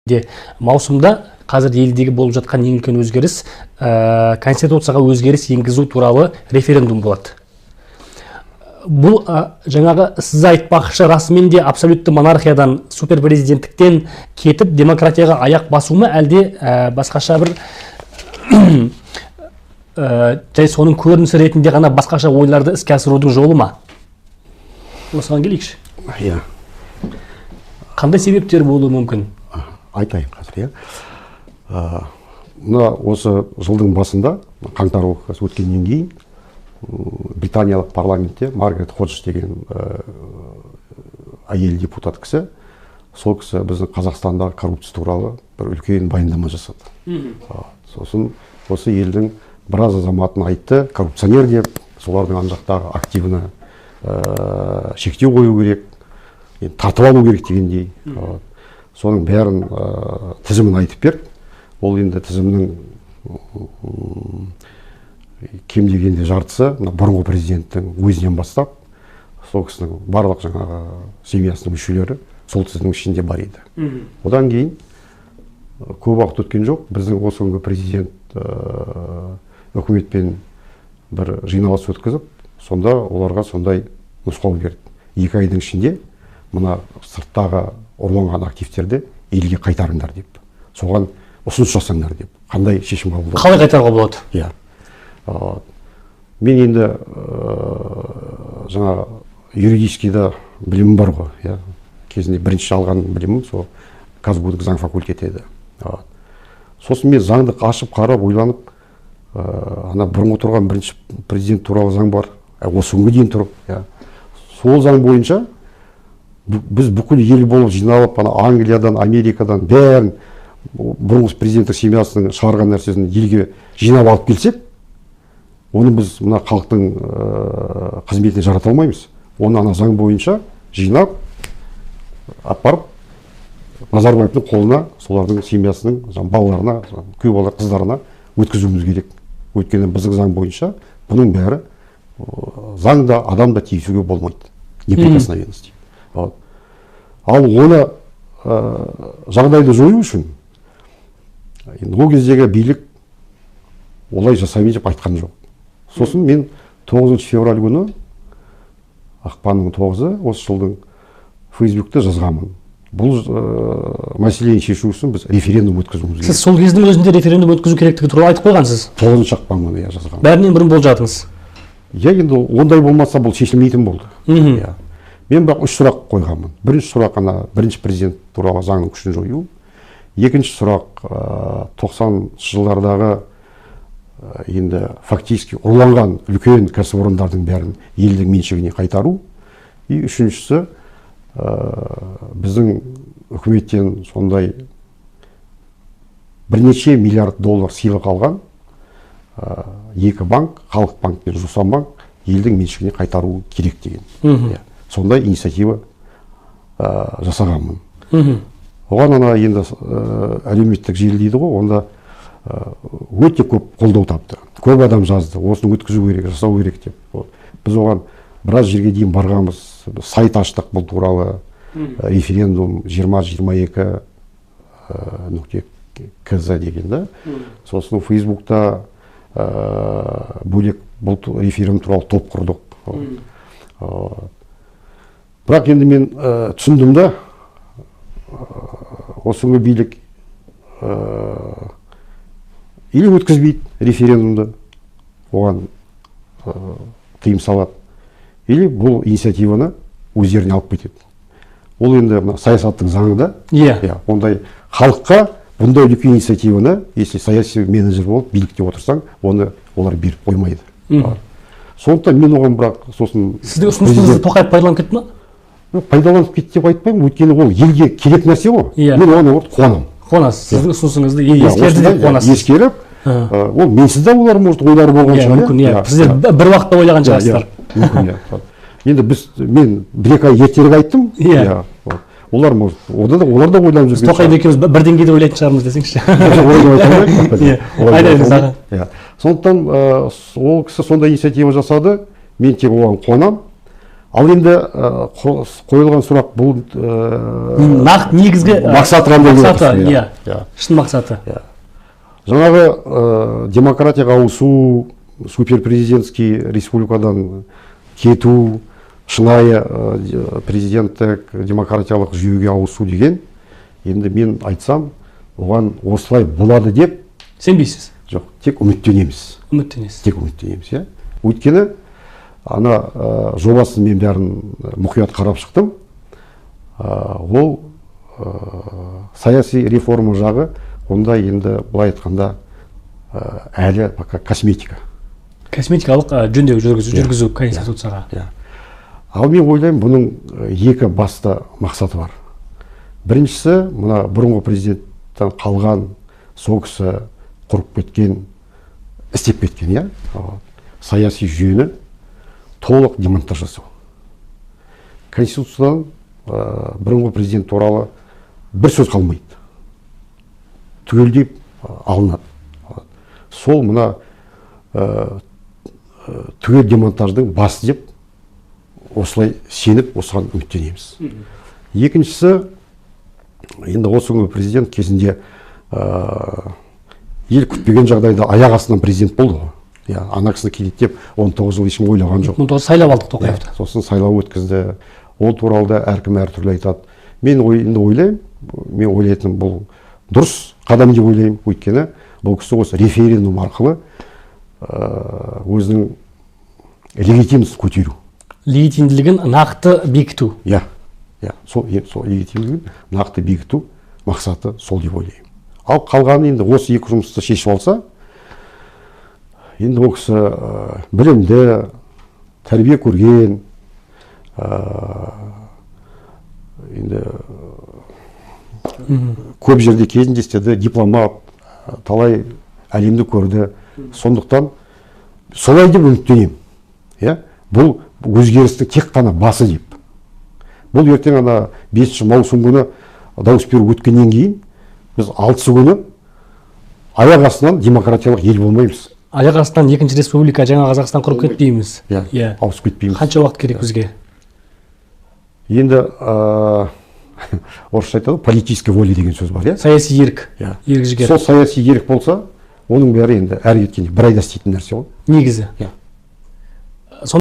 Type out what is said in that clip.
Де маусымда қазір елдегі болып жатқан ең үлкен өзгеріс конституцияға өзгеріс енгізу туралы референдум болады. Бұл жаңағы сіз айтпақшы, расымен де абсолютті монархиядан, суперпрезиденттіктен кетіп, демократияға аяқ басу ма, әлде басқаша бір жай соның көрінісі ретінде ғана басқаша ойларды іске асырудың жолы ма? Осыған келейікші. Иә. Қандай себептер болуы мүмкін? Айтайын қазір, иә. Мына осы жылдың басында, қаңтар оқиғасы өткеннен кейін, британиялық парламентте Маргарет Ходжес деген әйел депутат кісі, сол кісі біздің Қазақстандағы коррупция туралы бір үлкен баяндама жасады. Сосын осы елдің біраз азаматын айтты коррупционер деп, солардың ана жақтағы активіне шектеу қою керек, енді тартып алу керек дегендей. Соның бәрін тізімін айтып берді. Ол енді тізімнің кем дегенде жартысы мына бұрынғы президенттің өзінен бастап, сол кісінің барлық жаңағы семьясының мүшелері сол тізімнің ішінде бар еді. Одан кейін көп уақыт өткен жоқ, біздің осы күнгі президент үкіметпен бір жиналыс өткізіп, сонда оларға сондай нұсқау берді: 2 айдың ішінде мына сырттағы ұрланған активтерді елге қайтарыңдар деп, соған ұсыныс жасаңдар деп. Қандай шешім қабылдау? Қалай қайтаруға болады? Иә. Мен енді жаңа юридический да білімім бар ғой, иә. Кезінде бірінші алған білімім сол КазГУ-дың заң факультеті еді. Сосын мен заңды ашып қарап, ойланып, ана бұрынғы тұрған бірінші президент туралы заң бар, осы күнге дейін тұр, иә. Сол заң бойынша біз бүкіл ел болып жиналып, ана Англиядан, Америкадан бәрін, бұрынғы президенттік семьясының шығарған нәрсесін елге жинап алып келсек, оны біз мына халықтың қызметіне жарата алмаймыз. Оны ана заң бойынша жинап апарып, Назарбаевтың қолына, солардың семьясының жаңағы балаларына, жаңағы күйеу бала, қыздарына өткізуіміз керек. Өйткені біздің заң бойынша бұның бәрі заң да, адам да тиісуге болмайды, неприкосновенность. Вот. Ал оны жағдайды жою үшін енді ол кездегі билік олай жасаймын деп айтқан жоқ. Сосын мен 9 февраль күні, ақпанның 9-ы, осы жылдың, Фейсбукте жазғанмын: бұл мәселені шешу үшін біз референдум өткізуіміз керек. Сіз сол кездің өзінде референдум өткізу керектігі туралы айтып қойғансыз. 9 ақпан күні, иә, жазған. Бәрінен бұрын болжадыңыз. Иә, енді ондай болмаса, бұл шешілмейтін болды. Иә, мен бірақ үш сұрақ қойғанмын. Бірінші сұрақ — ана бірінші президент туралы заңның күшін жою. Екінші сұрақ — 90-жылдардағы енді фактически ұрланған үлкен кәсіпорындардың бәрін елдің меншігіне қайтару. И үшіншісі — біздің үкіметтен сондай бірнеше миллиард доллар сыйлық алған екі банк, Халық банк пен Жусан банк, елдің меншігіне қайтару керек деген. Иә. Сондай инициатива жасағанмын. Оған ана енді әлеуметтік желі дейді ғой, онда өте көп қолдау тапты. Көп адам жазды, осыны өткізу керек, жасау керек деп. Вот. Біз оған біраз жерге дейін барғанбыз, сайт аштық бұл туралы, референдум 2022 нүкте кз деген да. Сосын Фейсбукта бөлек бұл референдум туралы топ құрдық. Бірақ енді мен түсіндім да, осы күнгі билік или өткізбейді референдумды, оған тыйым салады, или бұл инициативаны өздеріне алып кетеді. Ол енді мына саясаттың заңы да. Иә, ондай халыққа бұндай үлкен инициативаны, если саяси менеджер болып билікте отырсаң, оны олар беріп қоймайды. Сондықтан мен оған бірақ сосын Сіздің ұсынысыңызды Тоқаев пайдаланып кетті ма? Ну, пайдаланып кетті деп айтпаймын, өйткені ол елге керек нәрсе ғой. Мен оған, наоборот, қуанамын. Қуанасыз, сіздің ұсынысыңызды Иә, ескерді осындай, деп иә, қуанасыз. Ескеріп, ол менсіз де олар, может, ойлары болған Иә, шығар. мүмкін, иә, сіздер бір уақытта ойлаған шығарсыздар. Иә, мүмкін, иә. Енді біз, мен 1-2 ай ертерек айттым. Вот. Олар, может, ода да, олар да ойланып Біз жүрген. Тоқаев екеуміз бір деңгейде ойлайтын шығармыз десеңізші. Олай деп айта алмаймын. Иә, Олай деп айта беріңіз, айта аға. алмаймын. Иә. Сондықтан ол кісі сондай инициатива жасады, мен тек оған қуанамын. Ал енді қойылған сұрақ бұл нақты негізгі мақсаты қандай деп мақсаты, отырсың, иә. Иә. Шын мақсаты. Иә. Жаңағы демократияға ауысу, суперпрезидентский республикадан кету, шынайы президенттік демократиялық жүйеге ауысу деген, енді мен айтсам, оған осылай болады деп сенбейсіз? Жоқ, тек үміттенеміз. Үміттенесіз. Тек үміттенеміз, иә. Өйткені ана жобасын мен бәрін мұқият қарап шықтым. Ол саяси реформа жағы онда енді былай айтқанда әлі пока косметика. Косметикалық жөндеу жүргізу конституцияға. Иә. Ал мен ойлаймын, бұның екі басты мақсаты бар. Біріншісі, мына бұрынғы президенттен қалған, сол кісі құрып кеткен, істеп кеткен, иә, саяси жүйені толық демонтаж жасау. Конституциядан бұрынғы президент туралы бір сөз қалмайды, түгелдей алынады. Сол мына түгел демонтаждың басы деп осылай сеніп, осыған үміттенеміз. Екіншісі, енді осы күнгі президент кезінде ел күтпеген жағдайда аяқ астынан президент болды ғой. Иә, ана кісіні келеді деп 19 жыл ешкім ойлаған жоқ. 19 сайлап алдық Тоқаевты. Иә, сосын сайлау өткізді. Ол туралы да әркім әртүрлі айтады. Мен енді ойлаймын, мен ойлайтыным, бұл дұрыс қадам деп ойлаймын. Өйткені бұл кісі осы референдум арқылы өзінің легитимностін көтеру. Легитимділігін нақты бекіту. Иә, иә, сол легитимділігін нақты бекіту мақсаты сол деп ойлаймын. Ал қалғаны енді осы екі жұмысты шешіп алса, енді ол кісі білімді, тәрбие көрген, енді көп жерде кезінде істеді, дипломат, талай әлемді көрді. Сондықтан солай деп үміттенемін. Иә? Бұл өзгерістің тек қана басы деп. Бұл ертең ана 5 маусым күні дауыс беру өткеннен кейін біз 6 күні аяқ астынан демократиялық ел болмаймыз. Аяқ астынан екінші республика, жаңа Қазақстан құрып кетпейміз. Иә, Иә. ауысып кетпейміз. Қанша уақыт керек бізге? Енді орысша айтады ғой, политическая воля деген сөз бар, иә? Саяси ерік. Иә. Ерік жігер. Сол саяси ерік болса, оның бәрі енді әрі кеткенде бір айда істейтін нәрсе ғой. Негізі. Иә.